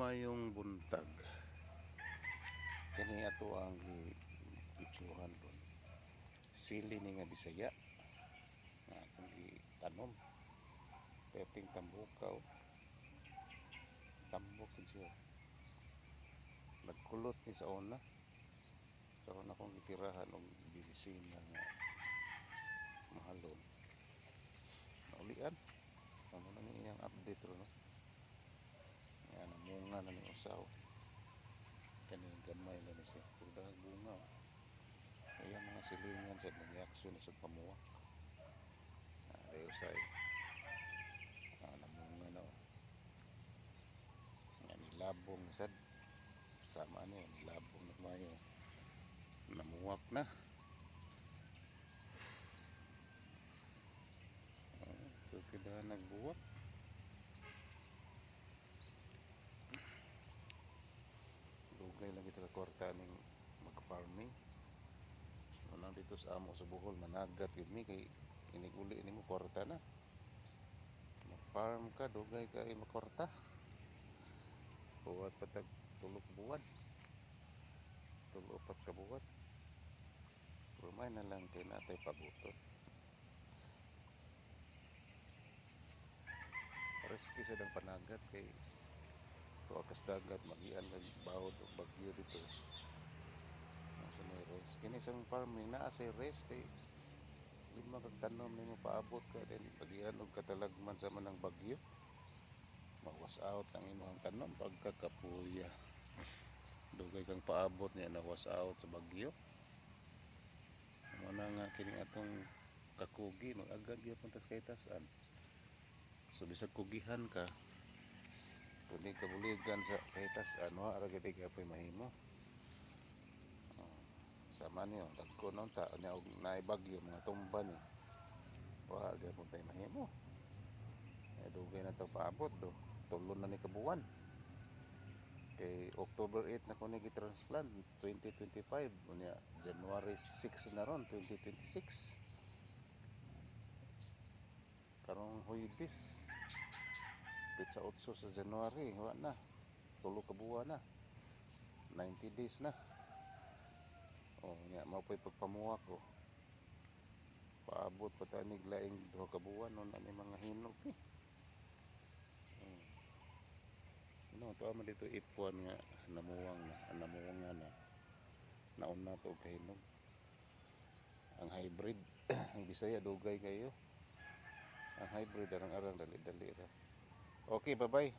Maayong buntag. Kani ato ang gibidyohan ron. Sili ni nga Bisaya nga akong gitanom. Perting tambukaw. Tambok gid siya. Nagkulot ni sa una. Karon akong gitirahan og medisina nga mahalon. Naulian. Amo na ni iyang update ron, no? Nga namunga na ni usa, oh. Kani gamay lang ni siya. Pero daghang bunga, oh. Iyang mga silingan sa nag-reaction na sa pamuwak. Ah, dayo usay. Ah, namunga na, oh. Nga nilabong sad. Sama ni nilabong na mayo. Namuwak na. Ah, so kailangan nagbuwak. Dugay lang kita kwarta ning mag-farming. Unang dito sa amo sa Bohol, managat gyud mi kay inig-uli nimo kwarta na. Mag-farm ka, dugay ka ay makwarta. Buwat patag tulok buwan. Tulo upat ka buwan. Pero may na lang kay natay pagutot. Risky sa dang panagat kay tuwa kas dagat magian kag bawod og bagyo dito. Nasa may risk. Kini sa farming naa say risk kay lima kag tanom nimo paabot ka then pagian og katalagman sa manang bagyo. Ma-wash out ang imong tanom pagkakapuya. Dugay kang paabot niya na wash out sa bagyo. Mo na nga kini atong kakugi mag-agad gyapon tas kay tasan. So bisag kugihan ka, kung di ka buligan sa kahitasan, wa ra gyud gyapon mahimo. Oh, sama niyo, dagko no ta nya og naay bagyo mga tumba ni. Wa gyapon tay mahimo. Eh, dugay na to paabot do. Tulo na ni kabuwan. Kay October 8 na ko ni gi-transplant 2025, unya January 6 na ron 2026. Karong Huwebes, petsa 8 sa January, wa na. Tulo ka buwan na. 90 days na. Oh, nya mao po'y pagpamuwak ko. Paabot pa ta nig laing duha ka buwan no na ni mga hinog eh. Oh. No, tuwa man dito ipuan nga namuwang na, namuwang nga na. Nauna to og kahinog. Ang hybrid, ang Bisaya dugay kayo. Ang hybrid arang-arang dali-dali ra. Okay, bye-bye.